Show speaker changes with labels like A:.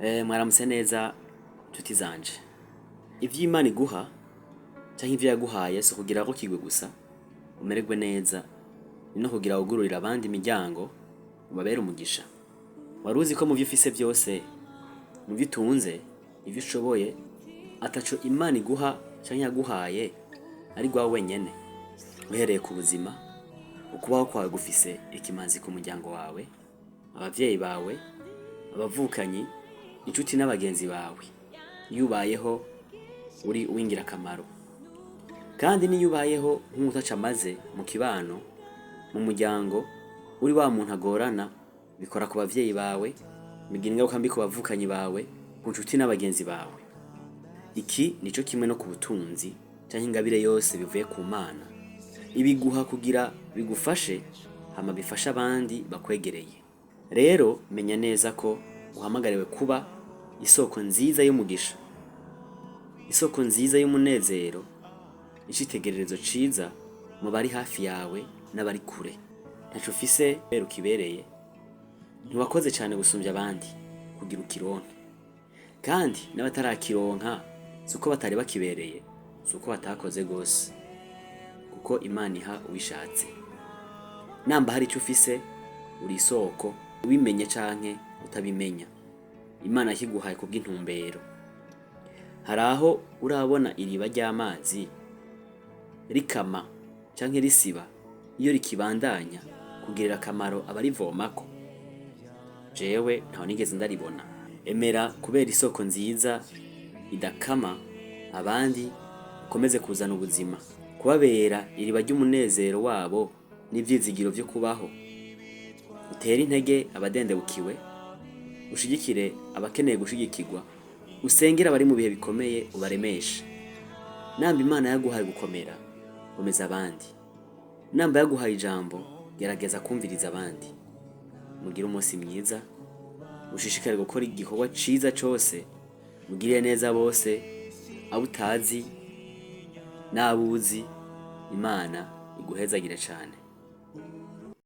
A: Mwaramutse neza nshuti zanje. Ivyo Imana iguha canke ivyo yaguhaye si ukugira ngo kigwe gusa umererwe neza, ni no kugira wugururire abandi imiryango ubabere umugisha. Wari uzi ko mu vyo ufise vyose, mu vyo utunze, ivyo ushoboye, ataco Imana iguha canke yaguhaye ari rwawe wenyene. Uhereye ku buzima, ukubaho kwawe gufise ikimazi ku muryango wawe, abavyeyi bawe, abavukanyi, inshuti n'abagenzi bawe. Iyo ubayeho uri uw'ingirakamaro. Kandi niyo ubayeho nk'uwutaco amaze mu kibano, mu muryango, uri wa muntu agorana, bikora ku bavyeyi bawe, bigira ingaruka mbi ku bavukanyi bawe, ku nshuti n'abagenzi bawe. Iki nico kimwe no ku butunzi canke ingabire yose bivuye ku Mana. Ibiguha kugira bigufashe hama bifashe abandi bakwegereye. Rero menya neza ko uhamagariwe kuba isoko nziza y'umugisha, isoko nziza y'umunezero, icitegererezo ciza mu bari hafi yawe n'abari kure. Ntaco ufise kubera ukibereye, ntiwakoze cane gusumvya abandi kugira ukironke. Kandi n'abatarakironka si uko batari bakibereye, si uko batakoze gose, kuko Imana iha uwishatse. Namba hari ico ufise, uri isoko, ubimenye canke utabimenya. Imana yakiguhaye kubw'intumbero. Hari aho urabona iriba ry'amazi rikama canke risiba iyo rikibandanya kugirira akamaro abarivomako? Jewe ntaho nigeze ndaribona. Emera kubera isoko nziza idakama abandi ukomeze kuzana ubuzima, kubabera iriba ry'umunezero wabo n'ivyizigiro vyo kubaho. Utere intege abadendebukiwe, ushigikire abakeneye gushigikirwa, usengere abari mu bihe bikomeye ubaremeshe. Namba Imana yaguhaye gukomera, komeza abandi. Namba yaguhaye ijambo, gerageza kumviriza abandi. Mugire umunsi mwiza, ushishikare gukora igikorwa ciza cose, mugirire neza bose, abo utazi n'abo uzi. Imana iguhezagire cane.